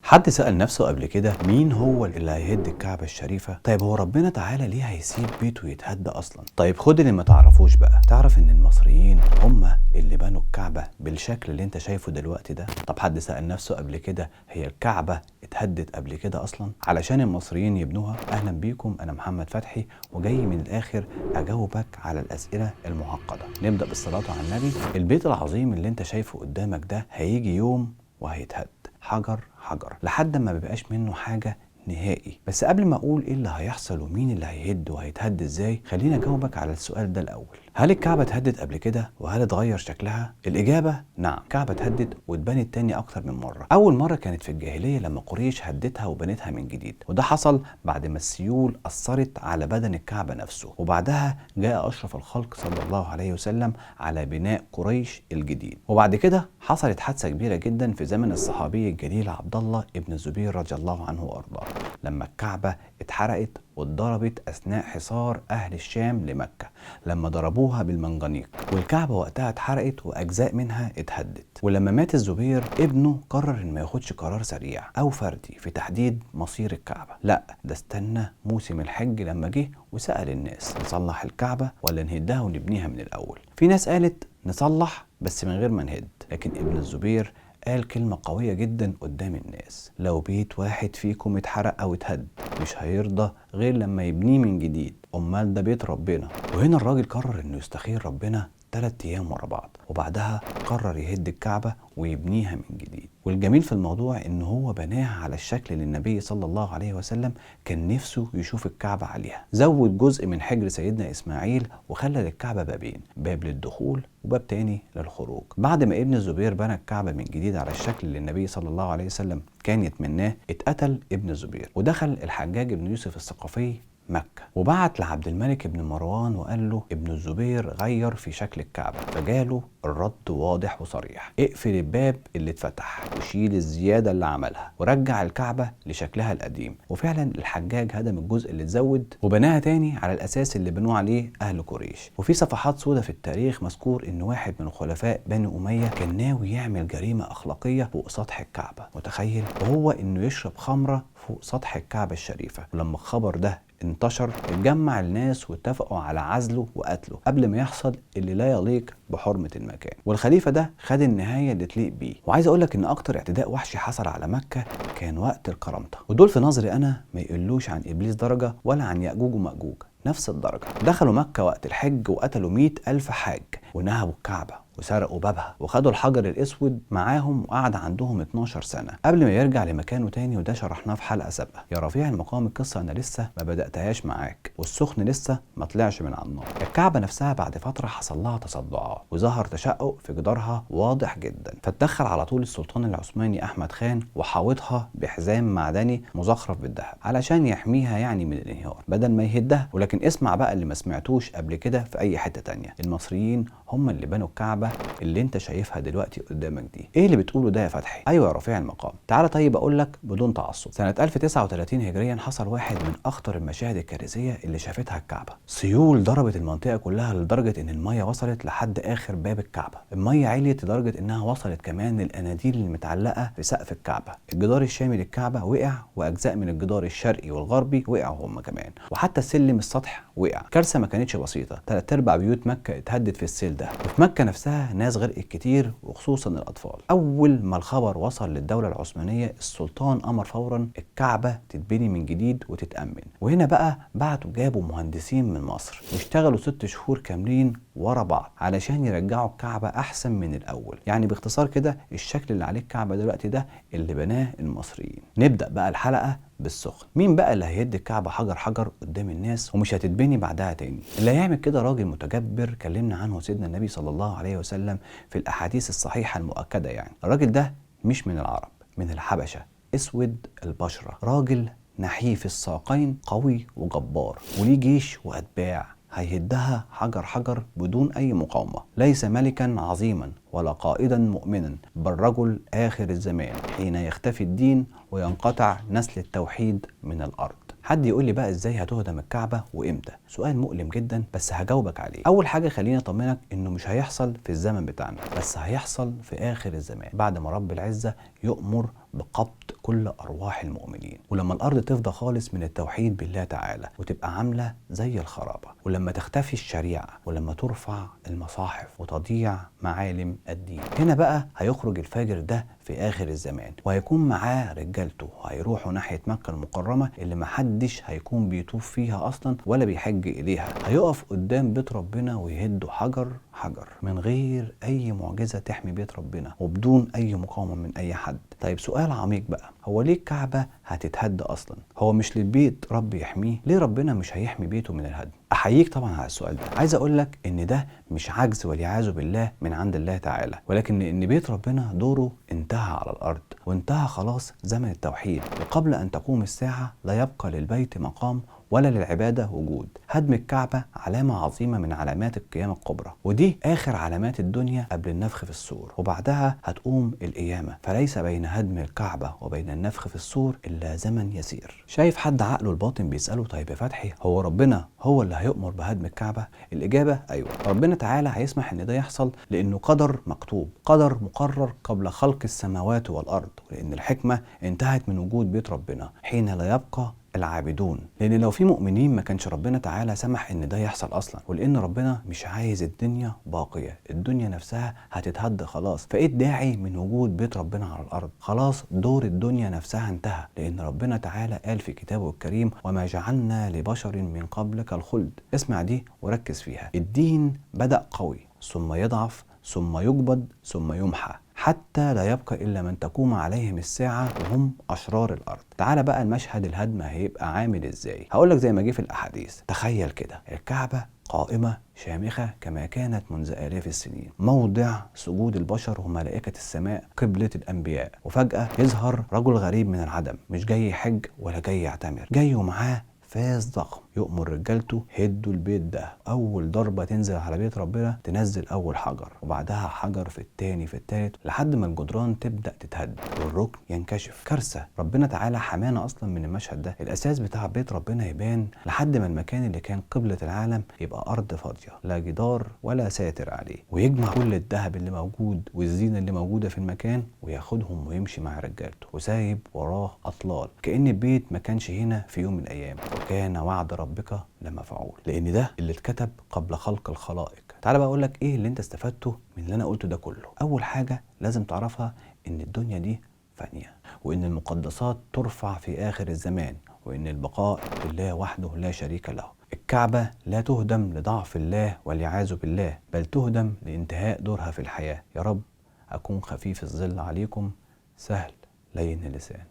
حد سأل نفسه قبل كده مين هو اللي هيهد الكعبة الشريفة؟ طيب هو ربنا تعالى ليه هيسيب بيته يتهد أصلا؟ طيب خد اللي ما تعرفوش بقى، تعرف إن المصريين هم اللي بنوا الكعبة بالشكل اللي انت شايفه دلوقتي ده؟ طب حد سأل نفسه قبل كده هي الكعبة اتهدت قبل كده أصلا علشان المصريين يبنوها؟ أهلا بيكم، أنا محمد فتحي وجاي من الآخر أجاوبك على الأسئلة المعقدة. نبدأ بالصلاة على النبي. البيت العظيم اللي انت شايفه قدامك ده هيجي يوم وهيتهد حجر حجر لحد ما بيبقاش منه حاجة نهائي. بس قبل ما اقول ايه اللي هيحصل ومين اللي هيهد وهيتهد ازاي، خلينا اجاوبك على السؤال ده الاول. هل الكعبة اتهدت قبل كده وهل اتغير شكلها؟ الاجابة نعم، الكعبة اتهدت واتبنت تاني اكتر من مرة. اول مرة كانت في الجاهلية لما قريش هدتها وبنتها من جديد، وده حصل بعد ما السيول اثرت على بدن الكعبة نفسه، وبعدها جاء اشرف الخلق صلى الله عليه وسلم على بناء قريش الجديد. وبعد كده حصلت حادثة كبيرة جدا في زمن الصحابي الجليل عبد الله ابن الزبير رضي الله عنه وارضاه، لما الكعبة اتحرقت واتضربت أثناء حصار أهل الشام لمكة لما ضربوها بالمنجنيق، والكعبة وقتها اتحرقت وأجزاء منها اتهدت. ولما مات الزبير ابنه قرر إن ما ياخدش قرار سريع أو فردي في تحديد مصير الكعبة، لا ده استنى موسم الحج لما جه وسأل الناس نصلح الكعبة ولا نهدها ونبنيها من الأول. في ناس قالت نصلح بس من غير ما نهد، لكن ابن الزبير قال كلمة قوية جدا قدام الناس: لو بيت واحد فيكم اتحرق أو اتهد مش هيرضى غير لما يبنيه من جديد، أمال ده بيت ربنا. وهنا الراجل قرر إنه يستخير ربنا 3 أيام ورا بعض، وبعدها قرر يهد الكعبة ويبنيها من جديد. والجميل في الموضوع إن هو بناها على الشكل اللي النبي صلى الله عليه وسلم كان نفسه يشوف الكعبة عليها. زود جزء من حجر سيدنا إسماعيل وخلى للكعبة بابين، باب للدخول وباب تاني للخروج. بعد ما ابن الزبير بنى الكعبة من جديد على الشكل اللي النبي صلى الله عليه وسلم كان يتمناه، اتقتل ابن الزبير ودخل الحجاج بن يوسف الثقفي مكة، وبعت لعبد الملك بن مروان وقال له ابن الزبير غير في شكل الكعبة. فجاله الرد واضح وصريح: اقفل الباب اللي اتفتح وشيل الزيادة اللي عملها ورجع الكعبة لشكلها القديم. وفعلا الحجاج هدم الجزء اللي اتزود وبناها تاني على الأساس اللي بنوه عليه أهل قريش. وفي صفحات سودة في التاريخ مذكور إن واحد من خلفاء بني أمية كان ناوي يعمل جريمة أخلاقية فوق سطح الكعبة، متخيل؟ وهو إنه يشرب خمرة فوق سطح الكعبة الشريفة. ولما الخبر ده انتشر اتجمع الناس واتفقوا على عزله وقتله قبل ما يحصل اللي لا يليق بحرمة المكان. والخليفة ده خد النهاية اللي تليق بيه. وعايز اقولك ان اكتر اعتداء وحشي حصل على مكة كان وقت القرامطة، ودول في نظري انا ما يقلوش عن ابليس درجة ولا عن يأجوج ومأجوج نفس الدرجة. دخلوا مكة وقت الحج وقتلوا 100,000 حاج ونهبوا الكعبة وسرقوا بابها وخدوا الحجر الاسود معاهم، وقعد عندهم 12 سنة قبل ما يرجع لمكانه تاني، وده شرحناه في حلقة سابقة. يا رفيع المقام، القصة انا لسه ما بدأتهاش معاك والسخن لسه ما طلعش من على النار. الكعبة نفسها بعد فترة حصل لها تصدعات وظهر تشقق في جدارها واضح جدا، فتدخل على طول السلطان العثماني احمد خان وحاوطها بحزام معدني مزخرف بالذهب علشان يحميها يعني من الانهيار بدل ما يهدها. ولكن اسمع بقى اللي ما سمعتوش قبل كده في اي حتة تانية: المصريين هم اللي بنوا الكعبة اللي انت شايفها دلوقتي قدامك دي. ايه اللي بتقوله ده يا فتحي؟ ايوه يا رفيع المقام، تعالى طيب اقول لك بدون تعصب. سنة 1039 هجريا حصل واحد من اخطر المشاهد الكارثية اللي شافتها الكعبة. سيول ضربت المنطقة كلها لدرجة ان المية وصلت لحد اخر باب الكعبة. المية عليت لدرجة انها وصلت كمان للاناديل المتعلقة في سقف الكعبة. الجدار الشامي للكعبة وقع، واجزاء من الجدار الشرقي والغربي وقعوا هم كمان، وحتى السلم السطح وقع. كارثة ما كانتش بسيطة، 3/4 بيوت مكة اتهدت في السيل ده. وفي مكة نفسها ناس غرقت كتير وخصوصا الأطفال. أول ما الخبر وصل للدولة العثمانية السلطان أمر فورا الكعبة تتبني من جديد وتتأمن. وهنا بقى بعتوا جابوا مهندسين من مصر واشتغلوا 6 شهور كاملين ورا بعض علشان يرجعوا الكعبة أحسن من الأول. يعني باختصار كده الشكل اللي عليه الكعبة دلوقتي ده اللي بناه المصريين. نبدأ بقى الحلقة بالسخن. مين بقى اللي هيهد الكعبة حجر حجر قدام الناس ومش هتتبني بعدها تاني؟ اللي هيعمل كده راجل متجبر كلمنا عنه سيدنا النبي صلى الله عليه وسلم في الأحاديث الصحيحة المؤكدة. يعني الراجل ده مش من العرب، من الحبشة، اسود البشرة، راجل نحيف الساقين، قوي وجبار، وليه جيش وأتباع. هيهدها حجر حجر بدون أي مقاومة. ليس ملكا عظيما ولا قائدا مؤمنا، بل رجل آخر الزمان حين يختفي الدين وينقطع نسل التوحيد من الأرض. حد يقول لي بقى ازاي هتهدم الكعبة وامتى؟ سؤال مؤلم جدا بس هجاوبك عليه. اول حاجة خليني اطمنك انه مش هيحصل في الزمن بتاعنا، بس هيحصل في اخر الزمان بعد ما رب العزة يؤمر بقبض كل أرواح المؤمنين، ولما الأرض تفضى خالص من التوحيد بالله تعالى وتبقى عاملة زي الخرابة، ولما تختفي الشريعة، ولما ترفع المصاحف وتضيع معالم الدين. هنا بقى هيخرج الفاجر ده في آخر الزمان، وهيكون معاه رجالته، هيروحوا ناحية مكة المكرمة اللي محدش هيكون بيطوف فيها أصلا ولا بيحج إليها. هيقف قدام بيت ربنا ويهدوا حجر حجر من غير أي معجزة تحمي بيت ربنا، وبدون أي مقاومة من أي حد. طيب سؤال عميق بقى، هو ليه الكعبة هتتهد أصلا؟ هو مش للبيت رب يحميه؟ ليه ربنا مش هيحمي بيته من الهدم؟ أحييك طبعا على السؤال ده. عايز أقول لك إن ده مش عجز والعياذ بالله من عند الله تعالى، ولكن إن بيت ربنا دوره انتهى على الأرض، وانتهى خلاص زمن التوحيد، وقبل أن تقوم الساعة لا يبقى للبيت مقام ولا للعبادة وجود. هدم الكعبة علامة عظيمة من علامات القيامة الكبرى، ودي آخر علامات الدنيا قبل النفخ في الصور، وبعدها هتقوم القيامة. فليس بين هدم الكعبة وبين النفخ في الصور إلا زمن يسير. شايف حد عقله الباطن بيسأله طيب يا فتحي، هو ربنا هو اللي هيؤمر بهدم الكعبة؟ الإجابة أيوة، ربنا تعالى هيسمح إن ده يحصل لأنه قدر مكتوب، قدر مقرر قبل خلق السماوات والأرض، ولأن الحكمة انتهت من وجود بيت ربنا حين لا يبقى العابدون. لان لو في مؤمنين ما كانش ربنا تعالى سمح ان ده يحصل اصلا، ولان ربنا مش عايز الدنيا باقية، الدنيا نفسها هتتهد خلاص، فايه الداعي من وجود بيت ربنا على الارض؟ خلاص دور الدنيا نفسها انتهى، لان ربنا تعالى قال في كتابه الكريم وما جعلنا لبشر من قبلك الخلد. اسمع دي وركز فيها. الدين بدأ قوي ثم يضعف ثم يقبض ثم يمحى، حتى لا يبقى إلا من تقوم عليهم الساعة وهم أشرار الأرض. تعال بقى المشهد الهدم هيبقى عامل إزاي؟ هقولك زي ما جه في الأحاديث. تخيل كده الكعبة قائمة شامخة كما كانت منذ آلاف السنين، موضع سجود البشر وملائكة السماء، قبلة الأنبياء، وفجأة يظهر رجل غريب من العدم، مش جاي يحج ولا جاي يعتمر، جاي ومعاه فاس ضخم، يؤمر رجالته هدوا البيت ده. اول ضربه تنزل على بيت ربنا تنزل اول حجر، وبعدها حجر في التاني في التالت، لحد ما الجدران تبدا تتهد والركن ينكشف. كارثة. ربنا تعالى حمانا اصلا من المشهد ده. الاساس بتاع بيت ربنا يبان لحد ما المكان اللي كان قبله العالم يبقى ارض فاضية، لا جدار ولا ساتر عليه، ويجمع كل الذهب اللي موجود والزينة اللي موجودة في المكان وياخدهم ويمشي مع رجالته، وسايب وراه اطلال كأن البيت ما كانش هنا في يوم من الايام. وكان وعد ربك لمفعول، لان ده اللي اتكتب قبل خلق الخلائق. تعال بقى اقول لك ايه اللي انت استفدته من اللي انا قلته ده كله. اول حاجة لازم تعرفها ان الدنيا دي فانيه، وان المقدسات ترفع في اخر الزمان، وان البقاء لله وحده لا شريك له. الكعبة لا تهدم لضعف الله والعياذ بالله، بل تهدم لانتهاء دورها في الحياة. يا رب اكون خفيف الظل عليكم، سهل لين اللسان.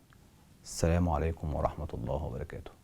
السلام عليكم ورحمة الله وبركاته.